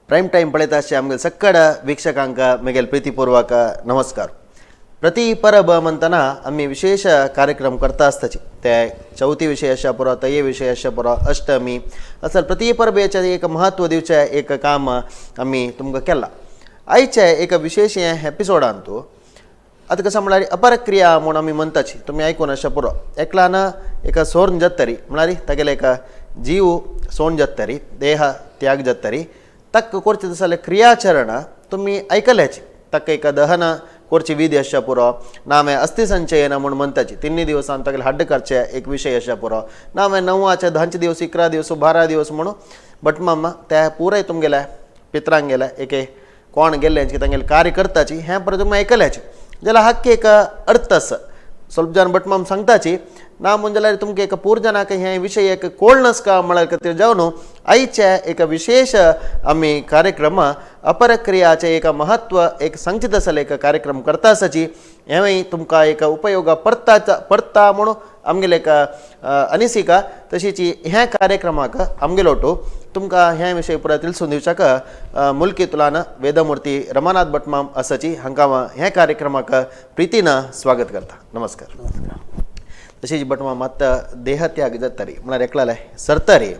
Prime time पळयता आसचे आमगेले सक्कड वीक्षकांक मेगेल प्रितीपूर्वक नमस्कार. प्रति परब म्हणतना आमी विशेष कार्यक्रम करता आसताची, ते चवथी विशय आसच्या पुरो, तये विशय आसच्या पुरो, अष्टमी असल प्रति परबेचें एक महत्व दिवचें एक काम आमी तुमकां केलां. आयचे एक विशेष हें एपिसोडांतू आतां कसो म्हळ्यार अपरक्रिया म्हूण आमी म्हणटाची, तुमी आयकून आसच्या पुरो. एकल्यान एका सोर्ण जातरी म्हळ्यार तागेले एक जीव सोण जातरी, देह त्याग जातरी, ताका करचें तशें जाल्यार क्रियाचरण तुमी आयकल्याची. ताका एक दहन करची विधी आसच्या पुरो, नामे अस्थि संचयन म्हूण म्हणटाची, तिन्ही दिवसान तागेले हड्ड करचे एक विशय आसच्या पुरो, नामे 9 10 दिवस 11 दिवस 12 दिवस म्हणून भटमामा त्या पुराय तुमगेल्या पित्रांक गेल्या एके कोण गेल्ले तांगेले कार्य करताची हें परत तुमी आयकल्याची. जाल्यार हाक्की एक अर्थ आसा, ಸ್ವಲ್ಪ ಜನ भटमाम सांगताची ना म्हूण जाल्यार तुमकां एक पूर्जनाक हे विशय एक कोळनस का म्हळ्यार खातीर जावन आयचे एक विशेष आमी कार्यक्रम अपरक्रियाचे एक महत्व एक सांगचे आसले एक कार्यक्रम करता आसाची. हेंवूय तुमकां एक उपयोग परता परता म्हणून आमगेले एक अनिसिका. तशीच ह्या कार्यक्रमाक आमगेलो तुमकां ह्या विशय पुराय तिळसून दिवच्याक मुल्की तुलान वेदमूर्ती रमानाथ भटमाम आसाची, हांकां ह्या कार्यक्रमाक प्रितीन स्वागत करता. नमस्कार. तशीच भटमाम आतां देहत्याग जातारी म्हळ्यार एकल्याले सरतरी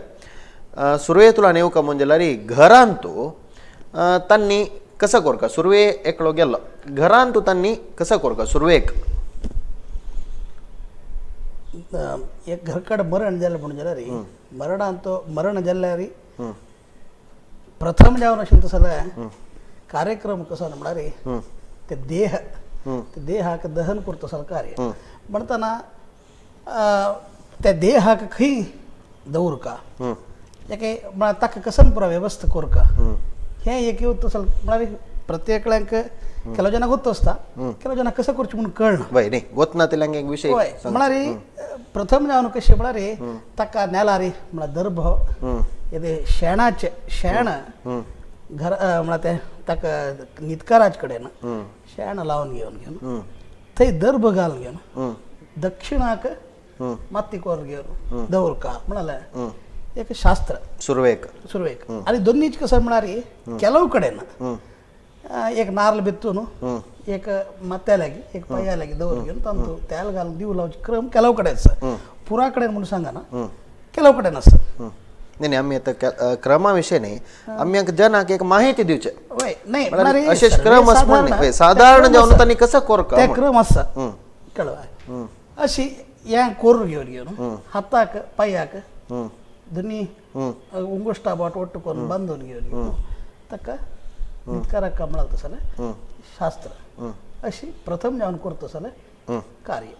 सुरवे तुला येवका म्हूण जाल्यार घरांतू तांणी कसो करका सुरवे एकलो गेल्लो घरांतू तांणी कसो करका सुरवेक एक घरकड मरण जालें म्हणून जाल्यार मरणांत मरण जाल्यार प्रथम जावन आशिल्लें तसो जाल्यार कार्यक्रम कसो म्हळ्यार ते देह ते देहाक दहन करता तसो कार्य म्हणटना त्या देहाक खंय दवरका एके म्हळ्यार ताका कसन पुरा वेवस्था करका हें एक येवत तसो म्हळ्यार प्रत्येकल्यांक ಕೆಲವು ಜನ ಗೊತ್ತಸ್ತಾ, ಕೆಲವು ಜನ कसं करचें म्हणून कळना. वय न्ही गोतना तिल्यांक एक विशय वय म्हळ्यार प्रथम जावन कशें म्हळ्यार ताका नेलारी म्हळ्यार दर्भ येदे शेणाचें शेण घर म्हळ्यार तें ताका न्हिदकाराच कडेन शेण लावन घेवन घेवन थंय दर्भ घालून घेवन दक्षिणाक माती कोर घेवन दवरका म्हळ्यार एक शास्त्र सुरवेक सुरवेक. आनी दोन्हीच कसं म्हळ्यार ಕೆಲವು कडेन एक नारळ बित्तून एक मात्यालागी एक पायालागी दवर घेवन तांतू तेल घालून दिव लावचे क्रम ಕೆಲವು कडेन आसा, पुरा कडेन म्हणून सांगना, ಕೆಲವು कडेन आसा. न्ही आमी आतां क्रमा विशय न्ही, आमी जनाक एक माहिती दिवचे. वय न्ही अशेच क्रम आसा म्हूण न्ही, सादारण जावन तांणी कसो करका ते क्रम आसा कळ्ळें. अशी हें कोरून घेवन घेवन हाताक पांयाक दोनी उंगुश्टा बोट ಒಟ್ಟು करून बांदून घेवन घेवन ताका नितकाराक म्हळां तसलें शास्त्र अशी प्रथम जावन करता तसलें कार्य.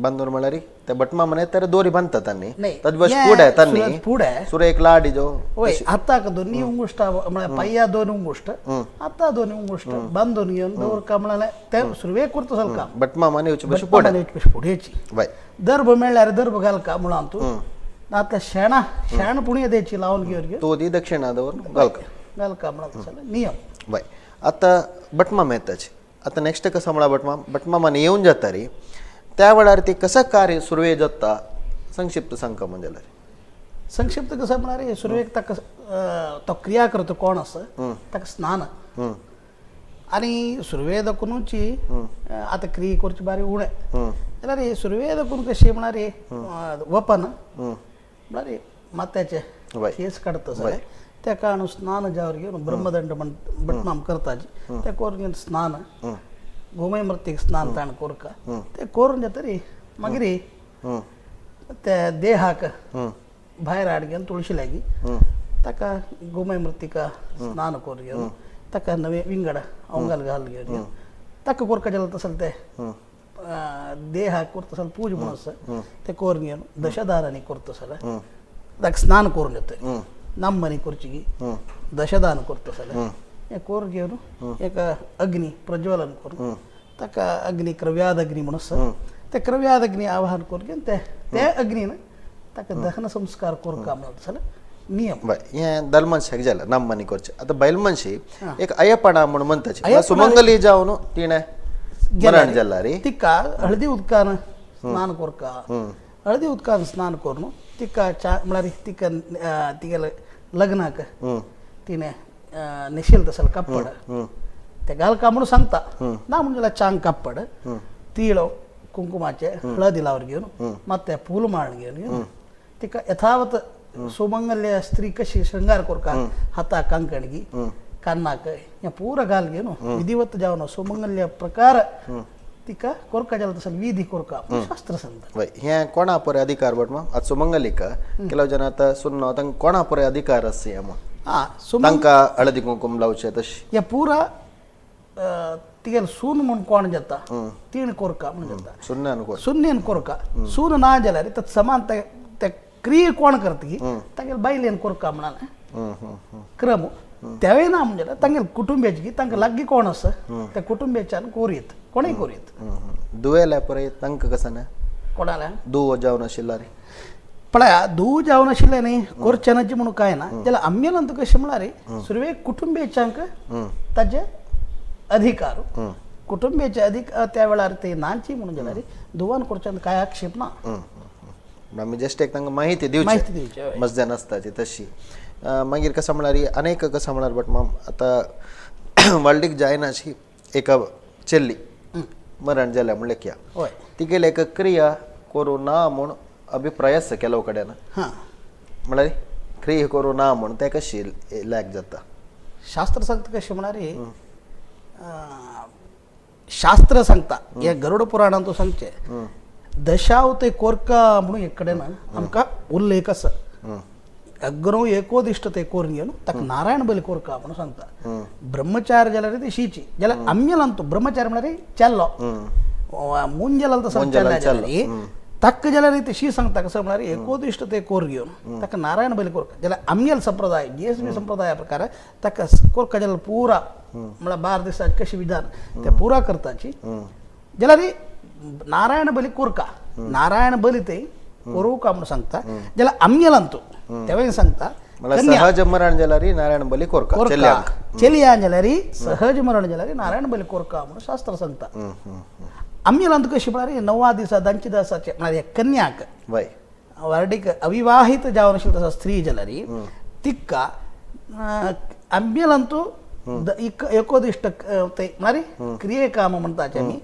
बांदून म्हळ्यार ते भटमाम तर दोरी बांदता तांणी तजबस पुडे तांणी पुडे सुरेक लाडी जो वय हाताक दोनी उंगुश्टा म्हळ्यार पांया दोन उंगुश्ट हाता दोन उंगुश्ट बांदून घेवन दवरका म्हळ्यार ते सुरवेक करता तसलें काम. भटमामान येवचे बशी पुडे येवचे बशी पुडेची वय दर्भ मेळ्ळ्यार दर्भ घालका म्हळां तूं नातल्या शेणा शेण पुणये द्यायची लावन घेवन घेवन तो दी दक्षिणा दवरून घालका घालका म्हळ्यार तसलें नियम. वय आतां भटमाम येताच आतां नेक्स्ट कसो म्हळ्यार भटमाम भटमामान येवन जाता रे त्या वेळार ती कसं कार्य सुरवे जाता संक्षिप्त सांगका म्हणजे जाल्यार. संक्षिप्त कसं म्हळ्यार सुरवेक ताका तो क्रिया करता कोण आसा ताका स्नान आनी सुरवे दाखोवनूची आतां क्रिया करची बारी उणें जाल्यार सुरवे दाखोवन कशी म्हळ्यार वपन म्हळ्यार माथ्याचे केस काडटा सगळें त्या आणून स्नान जावर घेवन ब्रह्मदंड म्हण भटमाम करताची ते करून घेवन स्नान गोमय मृत्तीक स्नान ताण कोरका ते करून जातरी मागीर त्या देहाक भायर हाड घेवन तुळशी लागी ताका गोमय मृत्तिका स्नान करून घेवन ताका नवे विंगड अंगाल घाल घेवन घेवन ताका कोरका जाल्यार तसलें ते देहाक करता तसलें पूज म्हणून आसा ते करून घेवन दशदारांनी करता तसलें ताका स्नान करून येता नम्मनी करची दशदान करता तसलें हें करून घेवन एक अग्नी प्रज्वलन करून ताका अग्नी क्रव्याद अग्नी म्हणून आसा ते क्रव्याद अग्नी आवाहन करून घेवन ते ते अग्नीन ताका दहन संस्कार करका म्हणून तसलें नियम. हें दल मनशाक जालें नम्मनी करचें. आतां बायल मनशी एक अय्यपणा म्हणून म्हणटाची सुमंगली जावन तिणें मरण जालां रे तिका हळदी उदकान स्नान करका हळदी उदकान स्नान करून तिका च्या म्हळ्यार तिका तिगेले लग्नाक तिणें न्हेशील तसले कापड ते घालका म्हणून सांगता ना म्हणजे चांग कापड तिळो कुंकुमाचे हळदी लावर घेऊन ಮತ್ತೆ फूल माळ घेऊन घेऊन तिका यथावत सुमंगल्य स्त्री कशी शृंगार करका हाता कंकणगी कान्नाक हे पूरा घाल घेऊन विधिवत जावन सुमंगल्य प्रकार तिका कोरका जाल तसं विधी कोरका शास्त्र सांगता. वय हे कोणा परे अधिकार बट मग आज सुमंगलिक ಕೆಲವು ಜನ आता सुन्न तांकां कोणा परे अधिकार आसा हें म्हूण आं सुमंग तांकां हळदी कुंकूम लावचें तशें हे पुरा तिगेल सून म्हूण कोण जाता तीण कोरका म्हूण जाता सुन्नान कोण सुन्नेन कोरका सून ना जाल्यार तत् समान ते क्रिये कोण करता तागेल बायलेन कोरका म्हणाले क्रम तेवय ना म्हणजे तांगेल कुटुंब्याची तांकां लागीं कोण आसा त्या कुटुंब्याच्यान कोरयत कोणूय कोरयत. दुवेल्या परे तांकां कसं ना कोणाल्या दुवो जावन आशिल्ला रे पळया धूव जावन आशिल्लें न्ही कोरचेनाची म्हणून काय ना जाल्यार आमगेल्यान कशें म्हळ्यार सुरवेक कुटुंबेच्यांक ताजे अधिकार कुटुंबेचे अधिकार त्या वेळार ते नाची म्हणून जाल्यार धुवान कोरच्यान काय आक्षेप ना. आमी जस्ट एक तांकां माहिती दिवची माहिती दिवची मजद्यान आसताची तशी. मागीर कसं म्हळ्यार अनेक कसं म्हळ्यार बट माम आतां वाल्डीक जायनाशी एका चेल्ली मरण जाल्या म्हणल्यार किया हय तिगेले एक क्रिया करूं ना म्हूण अभिप्राय आसा ಕೆಲವು कडेन म्हळ्यार क्रिया करूं ना म्हूण ते कशी लॅक जाता. शास्त्र सांगता कशें म्हळ्यार शास्त्र सांगता हे गरुड पुराणांत सांगचें दशावते कोरका म्हणून एक कडेन आमकां उल्लेख आसा. अग्रो एकोदिश्ट ते कोरून घेवन ताका नारायण बली कोरका म्हणून सांगता. ब्रह्मचार जाल्यार ती शीची जाल्यार आमगेलो ब्रह्मचार म्हळ्यार चेल्लो मुंजेल तसो जाल्यार ताका जाल्यार ती शी सांगता कसं म्हळ्यार एकोदिश्ट ते कोर घेवन ताका नारायण बली कोरका जाल्यार आमगेल संप्रदाय जीएसबी संप्रदाया प्रकार ताका कोरका जाल्यार पुरा म्हळ्यार 12 दिसांत कशी विधान ते पुरा करताची जाल्यार नारायण बली कोरका नारायण बली ते कोरुका म्हणून सांगता. जाल्यार आमगेलान तो तेवय सांगता सहज मरण जाल्यार नारायण बली कोरका चेलिया जाल्यार सहज मरण जाल्यार नारायण बली कोरका म्हणून शास्त्र सांगता. आमगेलान कशी म्हळ्यार 9 दिसा 10 दिसाचे म्हळ्यार कन्याक वार्डीक अविवाहित जावन आशिल्ली तसा स्त्री जाल्यार तिका आमगेलान तो एकोदिश्ट ते म्हळ्यार क्रियेकाम म्हणटाचे आमी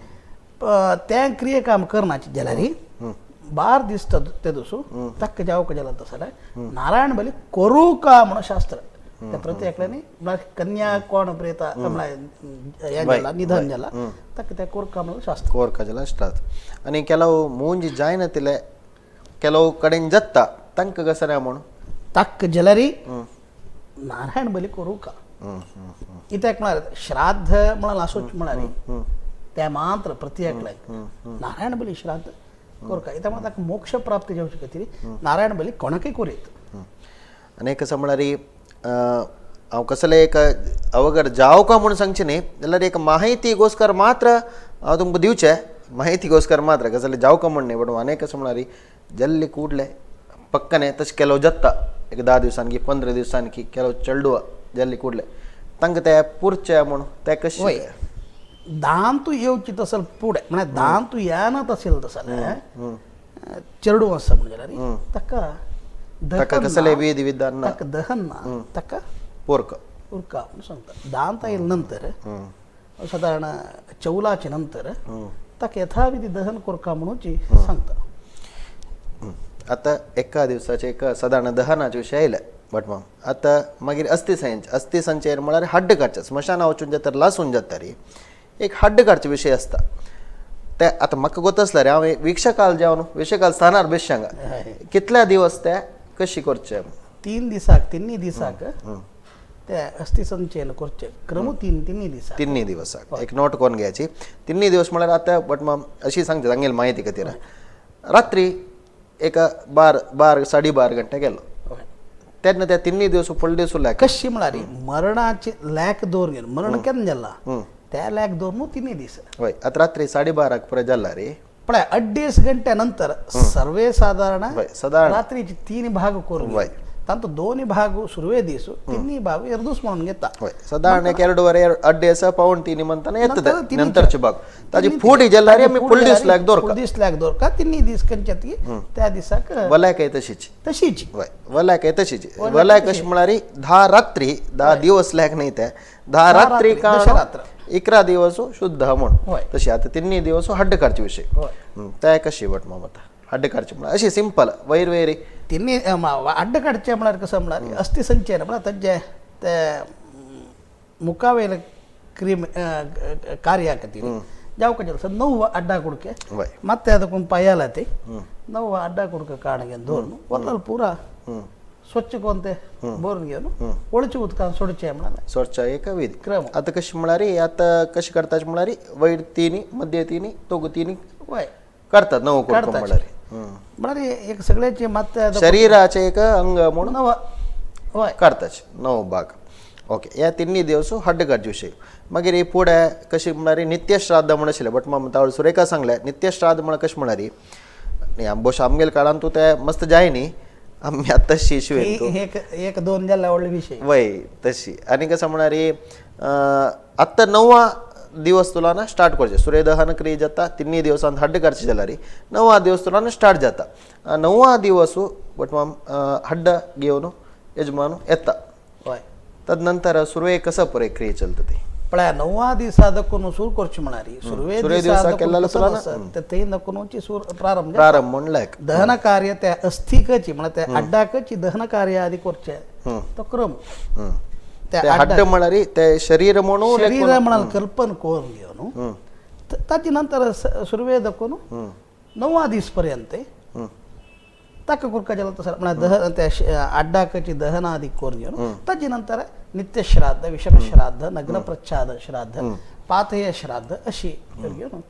तें क्रियेकाम करनाचे जाल्यार 12 दीस ते दिसू ताका जावक जाल्यार तसो जाल्यार नारायण बली कोरुका म्हणून शास्त्र त्या प्रत्येकल्यानी म्हळ्यार कन्या कोण प्रेता म्हळ्यार हें जाला निधन जाला ताका तें कोरका म्हणून शास्त्र कोरका जाल्यार शास्त्र. आनी ಕೆಲವು ಮೂಂಜಿ ಜಾयना ಕೆಲವು कडेन जाता तांकां कसं ना म्हूण ताका जाल्यार नारायण बली कोरुका कित्याक म्हळ्यार श्राद्ध म्हळ्यार आसूच म्हळ्यार त्या मात्र प्रत्येकल्याक नारायण बली श्राद्ध कोरका कित्याक म्हळ्यार ताका मोक्ष प्राप्ती जावचे खातीर नारायण बली कोणाकय कोरयत. आनी कसं म्हळ्यार हांव कसलें एक अवघड जावका म्हूण सांगचें न्ही जाल्यार एक माहितीगोस्कर मात्र हांव तुमकां दिवचें माहितीगोस्कर मात्र कसलें जावका म्हूण न्ही बट आनी कसं म्हळ्यार जल्ली कुडले पक्कने तशें ಕೆಲವು जाता एक 10 दिवसांनी की 15 दिवसांनी की ಕೆಲವು चेडवा जल्ली कुडले तांकां ते पुरचे म्हूण ते कशें दांतू येवची तसल पुढे म्हळ्यार दांतू येना तसेल तसलें चेडूं आसा म्हणून जाल्यार ताका ताका कसले विधी विधान ताका दहन ना ताका पोरका उरका म्हणून सांगता. दांत आयले नंतर सादारण चौलाचे नंतर ताका यथाविधी दहन कोरका म्हणून सांगता. आतां एका दिवसाचे एक सादारण दहनाचे विशय आयले बट माम आतां मागीर अस्थी संचय म्हळ्यार हड्ड काडचें स्मशाना वचून जाता लासून जाता रे एक हड्ड काडचे विशय आसता ते आतां म्हाका गोत आसल्यार हांव विक्षकाल जावन विक्षकाल स्थानार बेश्यांगा कितल्या दिवस ते कशी करचे 3 दिसाक 3 दिसाक ते अस्थी संचयन करचे क्रम 3 दिसाक 3 दिवसाक एक नोट करून घ्यायची 3 दिवस म्हळ्यार आतां बट माम अशी सांगता तांगेली माहिती खातीर रात्री एक 12 12.5 घंटे गेलो तेन्ना त्या 3 दिवस फुडले दिवस लॅक कशी म्हळ्यार मरणाचे लॅक दवर घेवन मरण केन्ना जाला त्या लॅक दवर न्हू 3 दीस हय आतां रात्री 12:30 पुरो जाला रे पळय 2.5 घंट्या नंतर सर्वे साधारण साधारण रात्रीचे 3 भाग करून तांचो दोनूय भाग सुरवे दीस तिन्ही भाग एर्दूस म्हणून घेता. साधारण एक ಎರಡೂವರೆ अड्डेस पावण तीन म्हणताना येतದೆ नंतरचे भाग ताजी फुडी जेल्लारी आमी फुल दीस लायक दवरका, दीस लायक दवरका तिन्ही दीस कंच्यात त्या दिसाक वल्याक तशीच तशीच वय वल्याक तशीच वल्याक कशी म्हळ्यार 10 रात्री 10 दिवस लायक न्ही ते 10 रात्री का 11 दिवस शुद्ध म्हणून तशी आता तिन्ही दिवस हड्ड काडचे विषय त्या कशी वट मामा हड्ड काडचे म्हळ्यार अशी सिंपल वैर वैरी तिन्ही अड्ड काडचे म्हळ्यार कसं म्हळ्यार अस्थि संचयन म्हळ्यार तांचे ते मुखावेले क्रीम कार्य खातीर जावं कशें 9 अड्डा कुडके ಮತ್ತೆ ಅದಕ್ಕೊಂದು ಪಯ್ಯಾಲತಿ 9 ಅಡ್ಡ ಕುಡ್ಕ ಕಾಣಿಗೆ ದೋರ್ನು ಒಲ್ಲಲ್ಲಿ ಪೂರಾ ಸ್ವಚ್ಛಕೊಂತೆ बोरन ಒಳಚು उदकान सोडचें म्हळ्यार सोडच्या एक विधी क्रम. आता कशी म्हळ्यार आता कशी करतात म्हळ्यार वयर तिनी मध्ये तिनी दोघं तिनी वय करतात 9 कुडको म्हळ्यार म्हळ्यार एक सगळ्याचे मात शरीराचे एक अंग म्हणून 9 वय करतात 9 भाग. ओके ह्या तिन्ही दिवस हड्ड काडचे विशय. मागीर हे फुडें कशी म्हळ्यार नित्य श्राद्ध म्हण आशिल्लें बट मामा तावळ सुरेखा सांगलें नित्य श्राद्ध म्हळ्यार कशें म्हळ्यार बोश आमगेले काळान तूं तें मस्त जाय न्ही आमी आतां तशी एक दोन जाल्यार व्हडलो विशय वय तशी. आनी कसं म्हळ्यार आत्तां 9 दिवस तुला ना स्टार्ट करचें सूर्यदहन क्रिया जाता तिन्ही दिवसांत हड्ड काडचें जाल्यार 9 दिवस तुला स्टार्ट जाता. 9 दिवस बट माम हड्ड घेवन यजमान येता हय. तदनंतर सुरवे कसं पुरे क्रिया चलता ती पळय 9 दिसा दखून सुरू करची म्हळ्यार सुरवे दिसा केल्लो थंय दखून प्रारंभ प्रारंभ म्हणल्यार दहन कार्य त्या अस्थिकची म्हळ्यार त्या हड्डाकची दहन कार्य आदी करचें तो क्रम. त्या हड्ड म्हळ्यार ते शरीर म्हणून शरीर म्हळ्यार कल्पन करून घेवन ताजे नंतर सुरवे दखून 9 दीस पर्यंत ताका कुरका जाल्यार तसं म्हळ्यार दहन त्या अड्डाकची दहन आदी करून घेवन ताजे नंतर नित्य श्राद्ध विषम श्राद्ध नग्न प्रच्छाद श्राद्ध पाथेय श्राद्ध अशी घेवन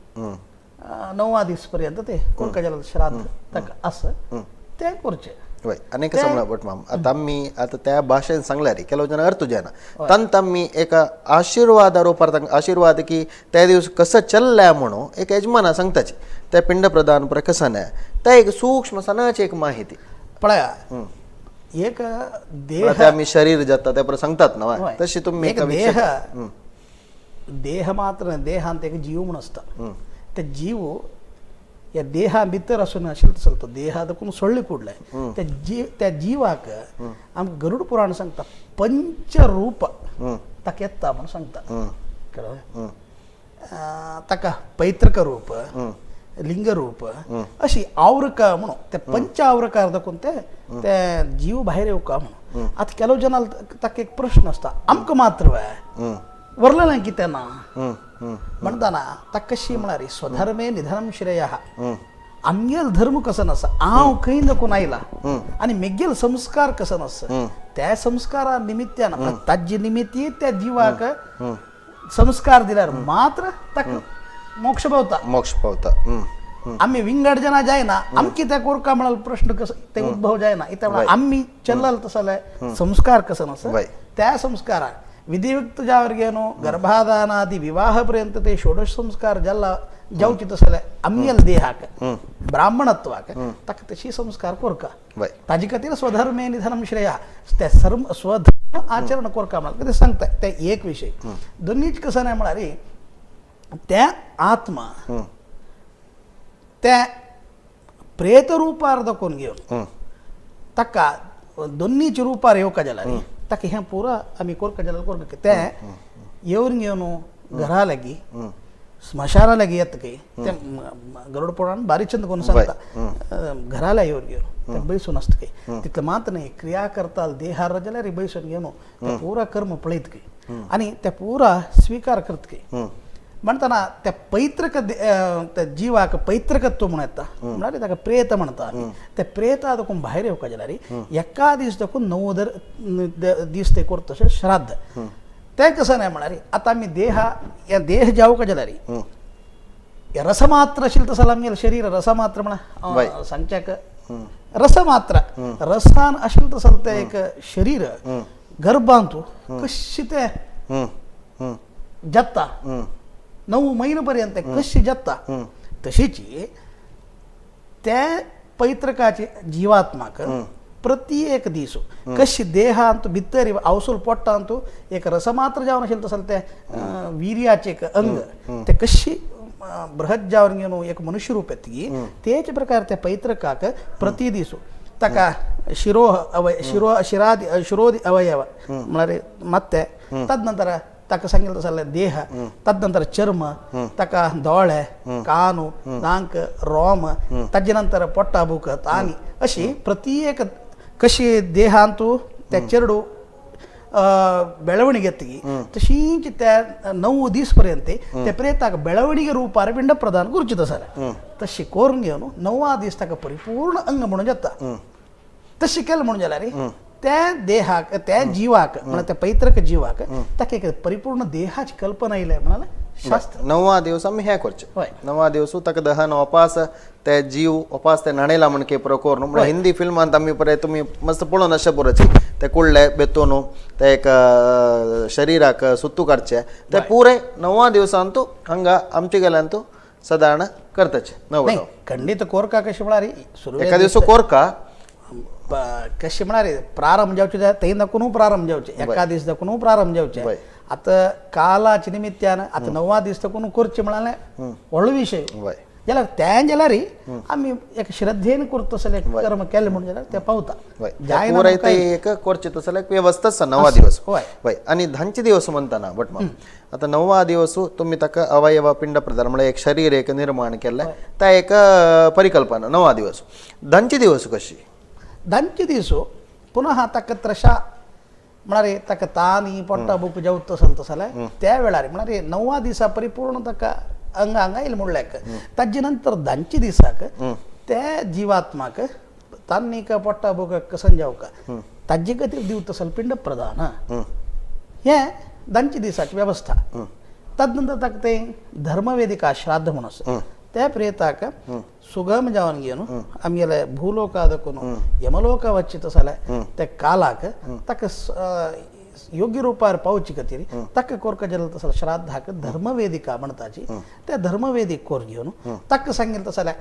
9 दीस पर्यंत ते कुरका जाल्यार श्राद्ध ताका असं ते करचें. वय आनी कसं म्हणा बट माम आता आमी आता त्या भाशेन सांगल्यार ಕೆಲವು जण अर्थ जायना तांत आमी एका आशिर्वादा रुपार आशिर्वाद की त्या दिवस कसं चल्ल्या म्हणून एक यजमाना सांगताची त्या पिंड प्रदान पर कसं नाही त्या एक सूक्ष्म सणाची एक माहिती पळया एक देह आमी शरीर जाता त्या पर सांगतात ना तशी तुम्ही एक देह देह मात्र देहांत एक जीव म्हणून असता ते जीव या देहा भितर असून आशिल्लो चलतो देहा दखून सोडले कुडले त्या जीव त्या जीवाक आमकां गरुड पुराण सांगता पंचरूप ताका येता म्हणून सांगता कळ्ळें ताका पैतृक रूप लिंगरूप अशी आवरक म्हणून ते पंच आवरकार दाखोवन ते ते जीव भायर येवका म्हणून. आतां ಕೆಲವು जन ताका एक प्रश्न आसता आमकां मात्र वरलें कितें ना म्हणटाना ताका कशी म्हळ्यार स्वधर्मे निधनम श्रेय आमगेल धर्म कसो नासा हांव खंय दाखोवन आयला आनी मेगेल संस्कार कसो नासा त्या संस्कारा निमित्यान ताजे निमित्ती त्या जिवाक संस्कार दिल्यार मात्र ताका मोक्ष पावता मोक्ष पावता. आमी विंगड जना जायना आमकी त्या कोरका म्हळ्यार प्रश्न कसो ते उद्भव जायना इत्या आमी चल्लाल तसले संस्कार कसो नासा त्या संस्काराक विधियुक्त जावर्गेनो गर्भाधानादि विवाह पर्यंत ते षोडश संस्कार जाला जावचे तसले आमगेल देहाक ब्राह्मणत्वाक ताका तशी संस्कार कोरका ताजे खातीर स्वधर्मे निधनम श्रेय त्या सर्व स्वधर्म आचरण कोरका म्हळ्यार कितें सांगता ते एक विशय. दोनीच कसं नाही म्हळ्यार त्या आत्मा त्या प्रेतरुपार दाखोवन घेवन ताका दोन्हीच रुपार येवका जाल्यार ताका हें पुरा आमी कोरका जाल्यार कोरका तें येवन घेवन घरा लागीं स्मशाना लागीं येता खंय तें गरुड पुराण बारीक चंद कोण सांगता घरा लागीं येवन घेवन तें बैसून आसता खंय तितलें मात न्ही क्रिया करता देहार जाल्यार बैसून घेवन तें पुरा कर्म पळयत खंय आनी तें पुरा स्विकार करता खंय. म्हणटाना त्या पैतृक त्या जिवाक पैतृकत्व म्हणून येता म्हळ्यार ताका प्रेत म्हणटा आमी त्या प्रेता दाखोवन भायर येवका जाल्यार एका दीस दाखोवन 9 दीस ते करता तशें श्राद्ध तें कसं नाही म्हळ्यार आतां आमी देहा ह्या देह जावका जाल्यार रसमात्र आशिल्लें तसो आमगेलें शरीर रसमात्र म्हळ्यार सांगच्याक रसमात्र रसान आशिल्लें तसो तें एक शरीर गर्भांत कशें तें जाता 9 म्हयने पर्यंत कशी जाता तशीच त्या पैतृकाचे जीवात्माक प्रति एक दीस कशी देहांत भितर आवसूल पोट्टांत एक रस मात्र जावन आशिल्लें तसलें तें वीर्याचें एक अंग ते कशी बृहत जावन घेवन एक मनुष्य रूप येतगी तेच प्रकार त्या पैतृकाक प्रति दीस ताका शिरो अवय शिरो शिरादी शिरोदी अवयव म्हळ्यार ಮತ್ತೆ तदनंतर ताका सांगितलें तसलें देह तदनंतर चर्म ताका दोळे कानू नाक रोम ताजे नंतर पोट्टा बुक तानी अशी प्रत्येक कशी देहांतू त्या चेडू ಬೆಳವಣಿಗೆ ಎತ್ತಿಗೆ तशीच त्या 9 दीस पर्यंत त्या प्रेताक ಬೆಳವಣಿಗೆ रूपार पिंड प्रदान करची सर तशी करून घेवन 9 दीस ताका परिपूर्ण अंग म्हणून जाता. तशी केलें म्हणून जाल्यार त्या देहाक त्या जीवाक म्हळ्यार त्या पैतृक जीवाक ताका एक परिपूर्ण देहाची कल्पना येयल्या म्हणाले शास्त्र. 9 दिवस आमी हें करचें. 9 दिवस ताका दहन ओपास ते जीव ओपास ते न्हाणयला म्हण पुरो करून म्हळ्यार हिंदी फिल्मांत आमी पळय तुमी मस्त पळोवन अशें पुरोची ते कुडले बेतून ते एक शरिराक सुत्तू काडचे ते पुरे 9 दिवसांतू हांगा आमचे गेल्यान सादारण करताचे. 9 खंडीत कोरका कशें म्हळ्यार सुरवेक एका दिवस कोरका कशें म्हळ्यार प्रारंभ जावचे थंय दाखोवन प्रारंभ जावचे एका दीस दाखोवन प्रारंभ जावचे. आतां कालाच्या निमित्यान आतां 9 दीस दाखोवन करचें म्हळ्यार व्हडलो विशय जाल्यार तें जाल्यार आमी एक श्रद्धेन करता जाल्यार कर्म केलें म्हणून जाल्यार तें पावता. एक करचें तसो एक वेवस्था आसा 9 दिवस. हय. आनी धांचे दिवस म्हणटाना बट आतां 9 दिवस तुमी ताका अवयव पिंड प्रदान म्हळ्यार एक शरीर एक निर्माण केल्लें त्या एक परिकल्पना 9 दिवस. धांचे दिवस कशी? धांचे दीस पुनः ताका त्रशा म्हळ्यार ताका तानी पोट्टा बुक जावत तसलें तसलें त्या वेळार म्हळ्यार 9 दिसा परिपूर्ण ताका अंग हांगा येयलें म्हणल्यार ताजे नंतर धांचे दिसाक त्या जिवात्माक तान्नीक पोट्टा बुक कसन जावका ताजे खातीर दिवता तसलें पिंड प्रदान हें धांचे दिसाची वेवस्था. तदनंतर ताका तें धर्मवेदिका श्राद्ध म्हणून आसा त्या प्रेताक सुगम जावन घेवन आमगेले भूलोका दाखोवन यमलोका वच्चे तसले त्या कालाक ताका योग्य रूपार पावचे खातीर ताका कोरका जालें तसलें श्राद्धाक धर्मवेदिका म्हणटाची त्या धर्मवेदीक कोर घेवन ताका सांगिल्लें तसलें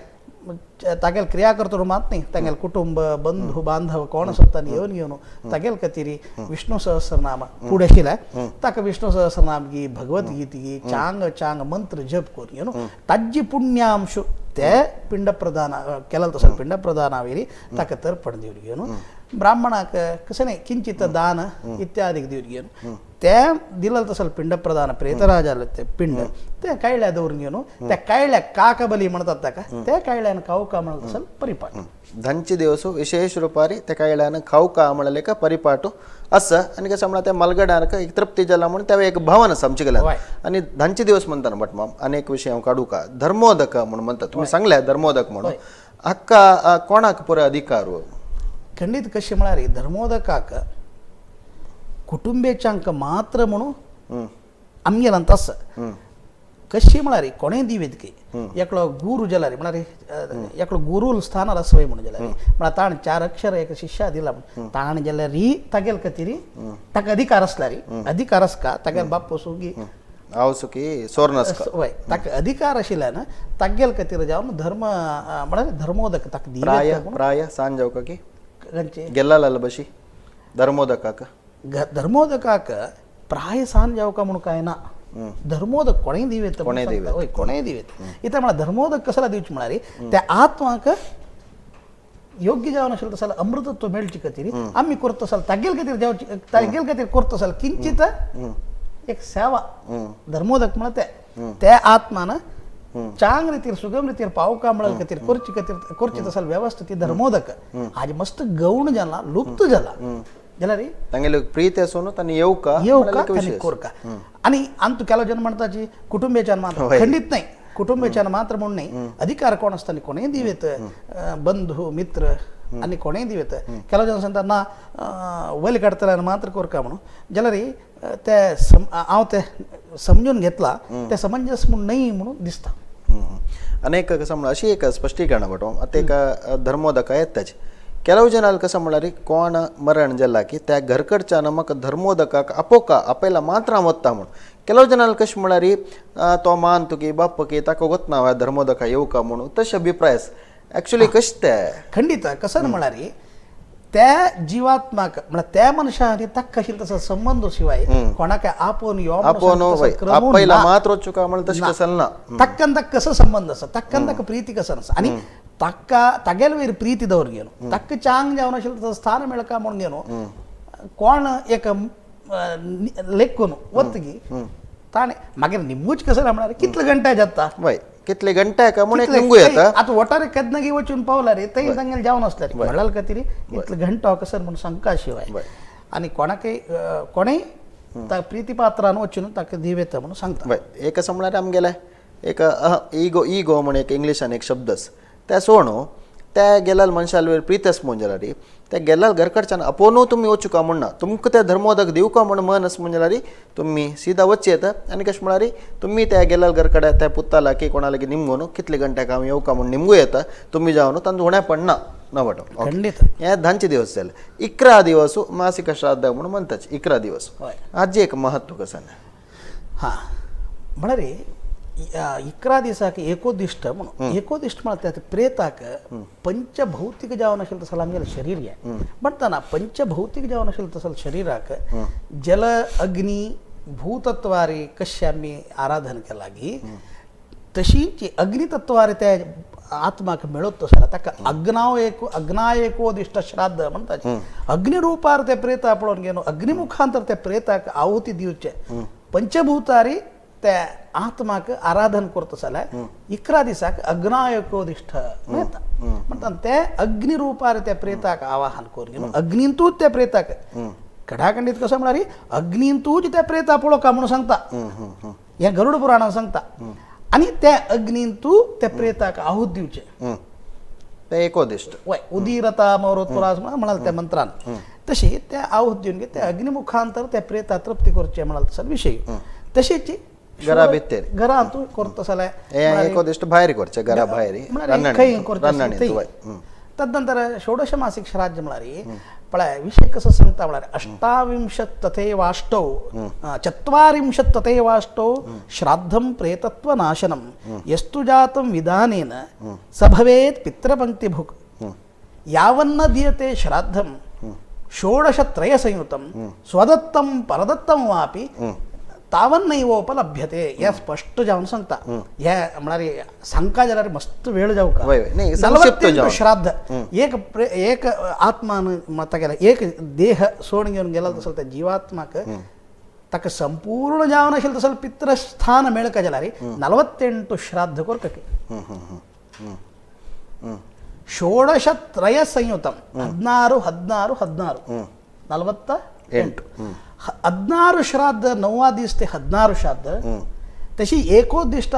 तागेले क्रिया करतो मात न्ही तागेले कुटुंब बंधू बांधव कोण आसा तांणी येवन घेवन तागेले खातीर विष्णू सहस्रनाम फुडें आशिल्लें ताका विष्णू सहस्रनाम गी भगवद्गीता गी चांग चांग मंत्र जप करून घेवन ताजी पुण्यांश ते पिंड प्रदान केलें तसलें पिंड प्रदाना वयली ताका तर्पण दिवन घेवन ब्राह्मणाक कशें न्ही किंचित दान इत्यादी दिवन घेवन ते दिलें तसलें पिंड प्रदान प्रेतराजाले ते पिंड ते कायल्या दवरून घेवन त्या कायल्याक काकबली म्हणतात ताका त्या कायल्यान खावका म्हणलें तसलें परिपाठ. धांचे दिवस विशेष रुपारी त्या कायल्यान खावका म्हणलें परिपाटू आसा. आनी कशें म्हळ्यार त्या मालगड्याक एक तृप्ती जाला म्हणून त्या एक भावन आसा आमचे गेल्यान. आनी धांचे दिवस म्हणटाना बट माम आनी एक विशय हांव काडूं का धर्मोदक म्हणून म्हणटा तुमी सांगल्या धर्मोदक म्हणून हाका कोणाक पुरो अधिकार? खंडीत कशें म्हळ्यार धर्मोदकाक कुटुंबेच्यांक मात्र म्हणून आमगेल्यान आसा. कशें म्हळ्यार कोणें दिवेत की एकलो गुरू जाल्यार म्हळ्यार एकलो गुरूल स्थानार आसवय म्हणून जाल्यार म्हळ्यार ताणें 4 अक्षर एक शिष्या दिला म्हण ताणें जाल्यार तागेले खातीर ताका अधिकार आसल्यार अधिकार आसका तागेले बाप्पू सुगी हांव सुकी सोर्नस्का वय ताका अधिकार आशिल्ल्यान तागेले खातीर जावन धर्म म्हळ्यार धर्मोदक ताका दिवेत प्राय सांज जावका की गेल्ला बशी धर्मोदकाक धर्मोदकाक प्राय सांज जावका म्हणून काय ना. धर्मोदक कोणें दिवेत हय कोणें दिवेत इत्याक म्हळ्यार धर्मोदक कसला दिवचें म्हळ्यार त्या आत्माक योग्य जावन आशिल्लें तसलें अमृतत्व मेळचे खातीर आमी करता जाल्यार तागेले खातीर जावचे तागेले खातीर करता जाल्यार किंचित एक सेवा धर्मोदक म्हळ्यार ते त्या आत्मान चांग रितीर सुगम रितीर पावका म्हळ्यार खातीर करचे खातीर करचे तसलें वेवस्था ती धर्मोदक आज मस्त गौण जाला लुप्त जाला जाल्यार तांगेले प्रीत आसून तांणी येवका येवका तांणी कोरका. आनी आमकां केलो जन म्हणटाची कुटुंबेच्यान मात्र खंडीत नाही कुटुंबेच्यान मात्र म्हणून नाही अधिकार कोण आसता न्ही कोणेंय दिवेत बंधू मित्र आनी कोणेंय दिवेत केलो जन सांगता ना वयल काडटल्यान मात्र कोरका म्हणून जाल्यार ते हांव ते समजून घेतला ते समंजस म्हूण न्हय म्हणून दिसता. अनेक कसं म्हणल्यार अशी एक स्पश्टीकरण भट आतां एक धर्मोदका येताच ಕೆಲವು ಜನ ಅಲ್ಲಿ कसं म्हळ्यार कोण मरण जाला की त्या घरकडच्यान म्हाका धर्मोदकाक आपोवका आपयला मात्र हांव वता म्हूण. ಕೆಲವು ಜನ ಅಲ್ಲಿ कशें म्हळ्यार तो मान तुकी बाप्प की ताका वतना हांवें धर्मोदका येवका म्हणून तशें अभिप्राय आसा. एक्चुअली कशें तें? खंडीत कसं म्हळ्यार त्या जिवात्माक म्हळ्यार त्या मनशा आनी ताका आशिल्लो तसो संबंद शिवाय कोणाक आपोवन यो आपयला मात्र वचूका म्हळ्यार तशें कसं ना. ताक्कान ताका कसो संबंद आसा, ताक्कान ताका प्रीती कसो आसा आनी ताका तागेले वयर प्रीती दवर घेवन ताका चांग जावन आशिल्लो तसो स्थान मेळका म्हणून घेवन कोण एक लेखून वतगी ताणें मागीर निमूच कसं म्हळ्यार कितले घंटे जाता कितले घंटे का म्हूण एक निमगू येता. आतां वटार केन्ना गी वचून पावला रे थंय तांगेले जावन आसले म्हणल्यार खातीर इतले घंटो कसं म्हूण सांगका शिवाय आनी कोणाकय कोणेय प्रितीपात्रान वचून ताका दिव येता म्हणून सांगता. एक असं म्हळ्यार आमगेले एक इगो इगो म्हण एक इंग्लिशान एक शब्द आसा त्या सोणू त्या गेल्यार मनशाल वयर प्रीत आसा म्हूण जाल्यार त्या गेल्यार घरकडच्यान आपोवनू तुमी वचूका म्हण ना, तुमकां त्या धर्मोदक दिवका म्हण मन आसा म्हूण जाल्यार तुमी सिदा वचचे येता. आनी कशें म्हळ्यार तुमी त्या गेल्यार घरकडे त्या पुताला की कोणा लागीं निमगून कितले घंट्याक हांव येवका म्हूण निमगू येता तुमी जावन तांचो उणें ना ना वाटो. हे 10 दिवस जाले. 11 दिवस मासिक श्राद्ध म्हणून म्हणतात. 11 दिवस आजी एक महत्व कसं ना. हां म्हळ्यार 11 दिसाक एकोदिश्ट म्हणून एकोदिश्ट म्हळ्यार त्या प्रेताक पंचभौतिक जावन आशिल्लें तसो आमगेलें शरीर हें म्हणटना पंचभौतिक जावन आशिल्लें तसो शरीराक जल अग्नी भूतत्वारी कशें आमी आराधन केलां की तशीच अग्नितत्वारी त्या आत्माक मेळत तसो जाल्यार ताका अग्नाव एक अग्नायकोदिश्ट श्राद्ध म्हणटात. अग्निरुपार ते प्रेता पळोवन घेवन अग्निमुखांतर त्या प्रेताक आहुती दिवचे पंचभूतारी त्या आत्माक आराधन करता जाल्यार 11 दिसाक अग्नायकोदिश्ट मेळटा. म्हणटा ते अग्निरुपार त्या प्रेताक आवाहन करून घेवन अग्नींतूच त्या प्रेताक कडाखंडीत कसं म्हळ्यार अग्नींतूच त्या प्रेता पळोवका म्हणून सांगता हें गरुड पुराणान सांगता. आनी त्या अग्नींतू त्या प्रेताक आहुत दिवचे ते एकोदिश्ट वय उदीरता मौरोत्पुरा म्हणाल त्या मंत्रान तशी त्या आहुत दिवन त्या अग्निमुखांतर त्या प्रेता तृप्ती करचे म्हणाल तसो विशय. तशीच घरा भितर घरांतू करता जाल्यार एकोदिश्ट भायर करचे घरा भायर खंय करचे. तदनंतर षोडश मासिक श्राद्ध म्हळ्यार पळय विशय कसो सांगता म्हळ्यार अष्टाविंशत् तथैवाष्टौ चत्वारिंशत् तथैवाष्टौ श्राद्धं प्रेतत्वनाशनं यस्तु जातं विधानेन स भवेत् पितृपङ्क्तिभुक् यावन्न दीयते श्राद्धं षोडशत्रयसंयुतं स्वदत्तं परदत्तं वापि तावन्नैवोपलभ्यते. हे स्पश्ट जावन सांगता. हे म्हळ्यार सांगका जाल्यार मस्त वेळ जावका. 48 श्राद्ध एक एक आत्मान तागेले एक देह सोडून घेवन गेला तसो त्या जीवात्माक ताका संपूर्ण जावन आशिल्लें तसो पितृस्थान मेळका जाल्यार 48 श्राद्ध करता. षोडशत्रय संयुतं 16 16 16 48 16 श्राद्ध 9 दीस ते 16 श्राद्ध तशी एकोदिश्ट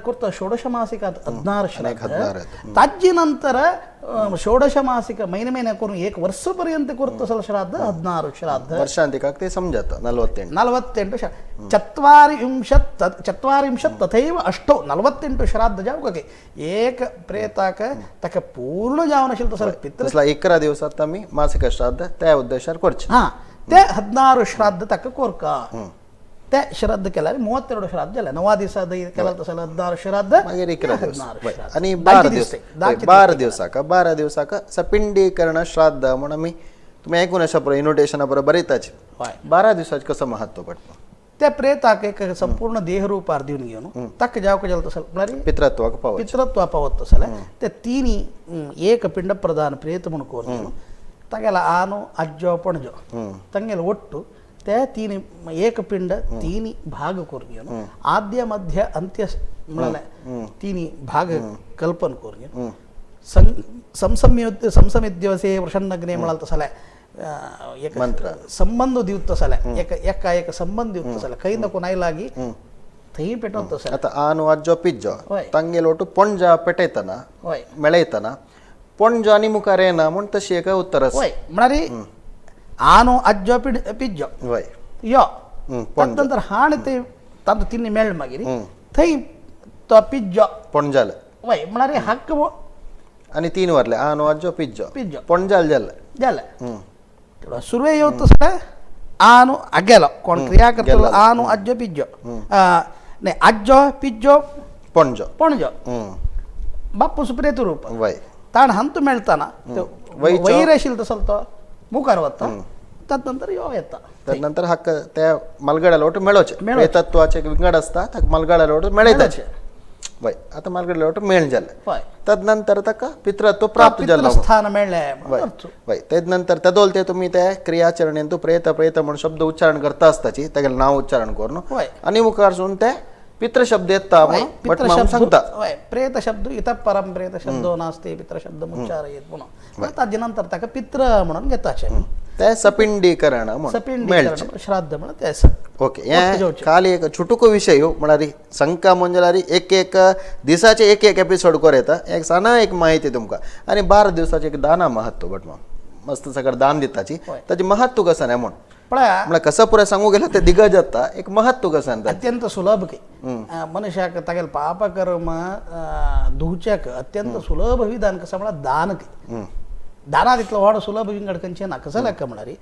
करता षोडश मासिकात 16 श्राद्ध ताजे नंतर षोडश मासिक महिने महिने करून एक वर्ष पर्यंत करता श्राद्ध 16 श्राद्ध वर्षांतिकाक ते समजता 48 48 चत्वारिंशत् तथैव अष्टौ 48 श्राद्ध जावका एक प्रेताक ताका पूर्ण जावन आशिल्लें तसो पितृ 11 दिवसात आमी मासिक श्राद्ध त्या उद्देशार करचें. हां ते 16 श्राद्ध ताका कोरका ते श्राद्ध केल्यार 32 श्राद्ध जालें. 9 दिसा केला तसो 16 श्राद्ध मागीर 11 दिवस आनी 12 दिवस 12 दिवसाक 12 दिवसाक सपिंडीकरण श्राद्ध म्हूण आमी तुमी आयकून आसा पळय इनविटेशना बरोबर बरयताच. 12 दिवसाचें कसो महत्व पडटा त्या प्रेताक एक संपूर्ण देहरूपार दिवन घेवन ताका जावका जालें तसो म्हळ्यार पितृत्वाक पावत पितृत्वा पावत तसो जाल्यार ते तिनी एक पिंड प्रधान प्रेत म्हूण करून तागेलो आनो आज्जो पणजो तांगेलो ಒಟ್ಟು ते तीन एक पिंड तीन भाग करून घेवन आद्य मध्य अंत्य म्हळ्यार तीन भाग कल्पन करून घेवन संसमिद्यवसे वृषन्नग्ने म्हणाल तसो जाल्यार एक संबंद दिवत तसो जाल्यार एक एका एक संबंद दिवत तसो जाल्यार खंय ना कोणाय लागीं थंय पेटोवत तसो. आतां आनो आज्जो पिज्जो तांगेलो ಒಟ್ಟು पणजा पेटयतना मेळयतना पणजो आनी मुखार येना म्हूण तशी एक उत्तर आसा. वय म्हळ्यार आनो आज्जो पिज्जो वय यो तदनंतर हाण ते तांतू तिन्ही मेळ मागीर थंय तो पिज्जो पणजाल वय म्हळ्यार हक्क आनी 3 वरले आनो आज्जो पिज्जो पिज्जो पणजाल जालें जालें. सुरवे येवत तसो आनो आगेलो कोण क्रिया करतलो आनो आज्जो पिज्जो न्ही आज्जो पिज्जो पणजो पणजो बाप्पू सुप्रेत रूप वय ताण हंत मेळताना वयर आशिल्लो तसो तो मुखार वता, तदनंतर यो येता. तदनंतर हक्क त्या मालगड्या लोट मेळोचे, प्रेतत्वाचे विंगड आसता ताका मालगड्या लोट मेळयताचे. वय आतां मालगड्या लोट मेळ जालें, तदनंतर ताका पितृत्व प्राप्त जालो, स्थान मेळ्ळें. वय तदनंतर तदोल ते तुमी ते क्रियाचरणेन तूं प्रेत प्रेत म्हणून शब्द उच्चारण करता आसताची, तागेलें नांव उच्चारण करून आनी मुखार ते पितृ शब्द येता म्हणून सांगता. प्रेत शब्द इतः परं प्रेत शब्दो नास्ति पितृ शब्द उच्चारयेत म्हणून ताजे नंतर ताका पितृ म्हणून घेताचे. ते सपिंडीकरण सपिंडीकरण श्राद्ध म्हणून ते आसा. ओके, हें खाली एक छुटुको विशय म्हळ्यार संका म्हणजे एक एक दिसाचे एक एक एपिसोड कर येता, एक साना एक माहिती तुमकां. आनी 12 दिवसाचे एक दाना महत्व बट मस्त सगळं दान दिताची ताजें महत्व कसं नाही म्हणून म्हळ्यार कसं पुरें सांगू गेल्यार ते दिगज जाता, एक महत्व कसं अत्यंत सुलभ की मनुष्याक तागेले पापकर्म धुवच्याक अत्यंत सुलभ विधान कसं म्हळ्यार दान की. दानात इतलो व्हड सुलभ विंगड खंयचें ना. कसं लेखा म्हळ्यार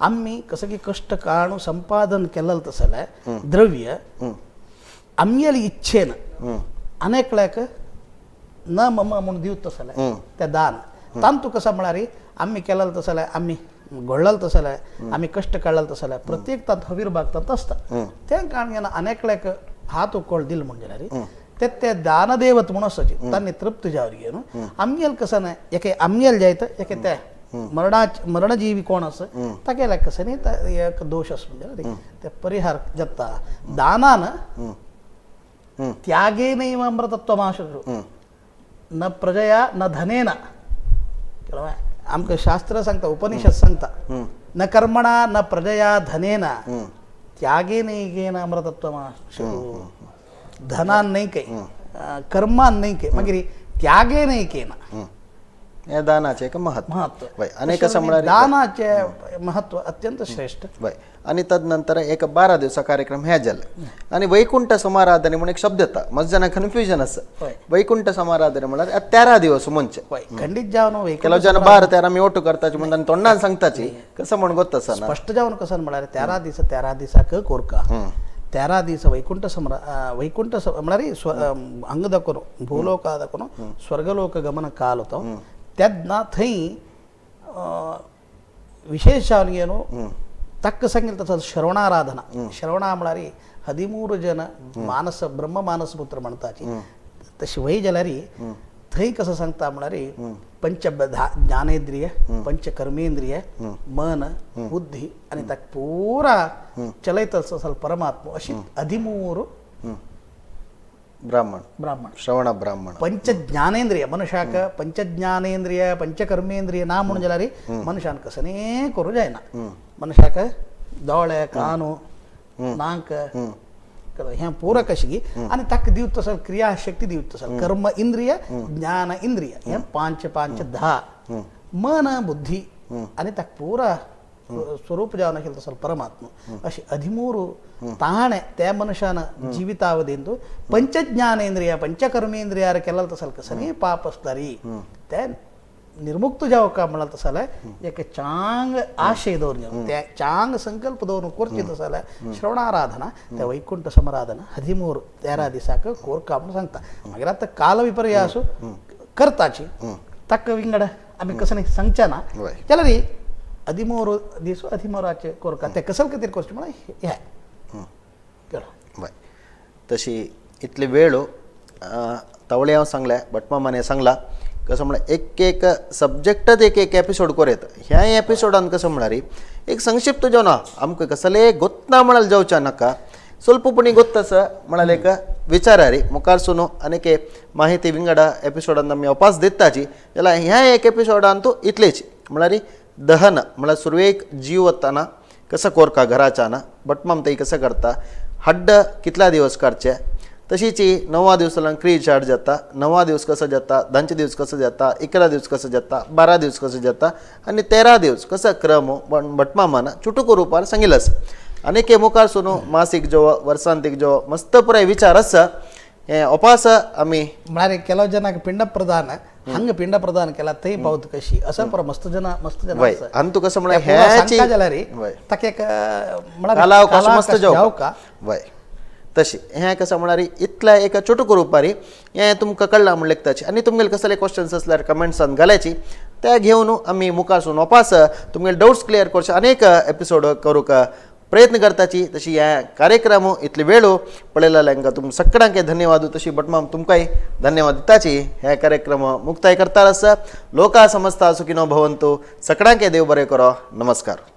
आमी कसं की कश्ट काडून संपादन केलें तसलें द्रव्य आमगेली इच्छेन अनेकल्याक न मम म्हूण दिवत तसलें तें दान. तांतू कसं म्हळ्यार आमी केलें तसलें, आमी गोडलें तसलें, आमी कश्ट काडलें तसलें प्रत्येक तांत हवीर भाग तांत आसता. तें कारण जेन्ना अनेकल्याक हात उकळ दिल म्हण जाल्यार ते ते दानदेवत म्हणून आसची तांणी तृप्त जावरी न्हू. आमगेल कसं न्हय एके आमगेल जायत एके ते मरणजीवी कोण आसा तागेले कसं न्ही एक दोश आसा म्हणजे ते परिहार जाता दानान. त्यागेनैव अमृतत्वमाशु न प्रजया न धनेन. आमकां शास्त्र सांगता, उपनिषद सांगता, न कर्मणा न प्रजया धनेन त्यागेनैकेन अमृतत्वमाशु. धनान न्हय काय, कर्मान न्हय काय, मागीर त्यागेनैकेन हे दानाचें एक महत्व. महत्व आनी कसं म्हळ्यार दानाचें महत्व अत्यंत श्रेष्ठ. वय आनी तदनंतर एक 12 दिवसा कार्यक्रम हे जाले. आनी वैकुंठ समाराधने म्हणून एक शब्द येता, मस्त जाणांक कन्फ्युजन आसा. वैकुंठ समाराधने म्हळ्यार 13 दिवस म्हणजे खंडीत जावन ಕೆಲವು ಜನ 12 13 आमी ओटू करताची म्हणून आनी तोंडान सांगताची कसं म्हण गोत आसा स्पश्ट जावन कसं म्हळ्यार 13 दीस 13 दिसाक कोरका 13 दीस वैकुंठ वैकुंठ म्हळ्यार हांगा दाखोवन भूलोका दाखोवन स्वर्गलोक गमन काल होतो तेन्ना थंय विशेष जावन न्हू तक्क सांगितलं तसं श्रवणाराधना. श्रवणा म्हळ्यार 13 जन मानस ब्रह्म मानस पुत्र म्हणताची तशी वय जाल्यार थंय कसं सांगता म्हळ्यार पंच ज्ञानेंद्रिय पंच कर्मेंद्रिय मन बुद्धी आनी ताका पुरा चलयता असल परमात्मा अशी 13 ब्राह्मण ब्राह्मण श्रवण ब्राह्मण पंच ज्ञानेंद्रिय मनुष्याक पंचज्ञानेंद्रिय पंचकर्मेंद्रिय ना म्हणून जाल्यार मनुष्यान कसने करूं जायना. मनुष्याक दोळे कानो नाक हें पुरा कशी आनी ताका दिवत तसो क्रियाशक्ती दिवत तसो कर्म इंद्रिय ज्ञान इंद्रिय हें 5 5 10 मन बुद्धी आनी ताका पुरा स्वरूप जावन आशिल्लो तसो परमात्मा अशी 13 ताणें त्या मनुष्यान जिवितावधींतु पंचज्ञानेंद्रिय पंचकर्मेंद्रियार केलें तसो कसली पाप आसतारी ते निर्मुक्त जावका म्हणल्यार तसलें एक चांग आशय दवरून त्या चांग संकल्प दवरून करची तसलें श्रवणाराधना त्या वैकुंठ समाराधना 13 13 दिसाक कोरका म्हणून सांगता. मागीर आतां काल विपर्यासु करताची ताका विंगड आमी कसं न्ही सांगचे ना जाल्यार 13 दीस 13 कोरका ते कसल खातीर करचें म्हळ्यार हें वय. तशी इतली वेळ तवळे हांव सांगलें भटमामाने सांगला कसं म्हळ्यार एक एक सब्जेक्टच एक एक एपिसोड कर येता. ह्या एपिसोडान कसं म्हळ्यार एक संक्षिप्त जेवण आमकां कसले गोत्ना म्हळ्यार जावच्या नाका ಸ್ವಲ್ಪ ಪುಣಿ ಗೊತ್ತ ಸರ್ म्हळ्यार विचारारी मुखार सुनो अनेक माहिती विंगडा एपिसोडान आमी अपास दिताची जाल्यार ह्या एक एपिसोडान तूं इतलेच म्हळ्यार दहन म्हळ्यार सुरवेक जीव वतना कसं कोरका घराच्या ना बटमाम तई कसं करता हड्ड कितल्या दिवस करचे तशीच 9 दिवसाला क्री चार्ज जाता 9 दिवस कसं जाता 10 दिवस कसं जाता 11 दिवस कसं जाता 12 दिवस कसं जाता आणि 13 दिवस कसं क्रम बटमामान चुटुको रूपार सांगितलं. अनेक मुखार सुनो मासिक जो वर्सांतीक जो मस्त पुराय विचार आसा हे अपास आमी म्हळ्यार ಕೆಲವು ಜನ ಪಿಂಡ प्रदान हंग पिंड प्रदान केला थंय पावत कशी असं पर मस्त जन मस्त जन अंतु कसं म्हळ्यार ह्याची जाल्यार ताका एक म्हळ्यार मस्त जावका वय तशी हें कसं म्हळ्यार इतल्या एका चुटुको रुपारी हें तुमकां कळ्ळां म्हण लेखताची आनी तुमगेले कसले क्वेश्चन्स आसल्यार कमेंट्सान घालायची. ते घेवन आमी मुखार वपास तुमगेले डाउट्स क्लियर करचे अनेक एपिसोड करूंक प्रयत्न करताची. तशी ह्या कार्यक्रम इतले वेळ पळयलेल्यांका तुम सगळ्यांक धन्यवाद. तशी भटमाम तुमकांय धन्यवाद दिताची. हे कार्यक्रम मुक्ताय करता आसा. लोका समस्ता सुखिनो भवंतु. सगळ्यांक देव बरें करो. नमस्कार.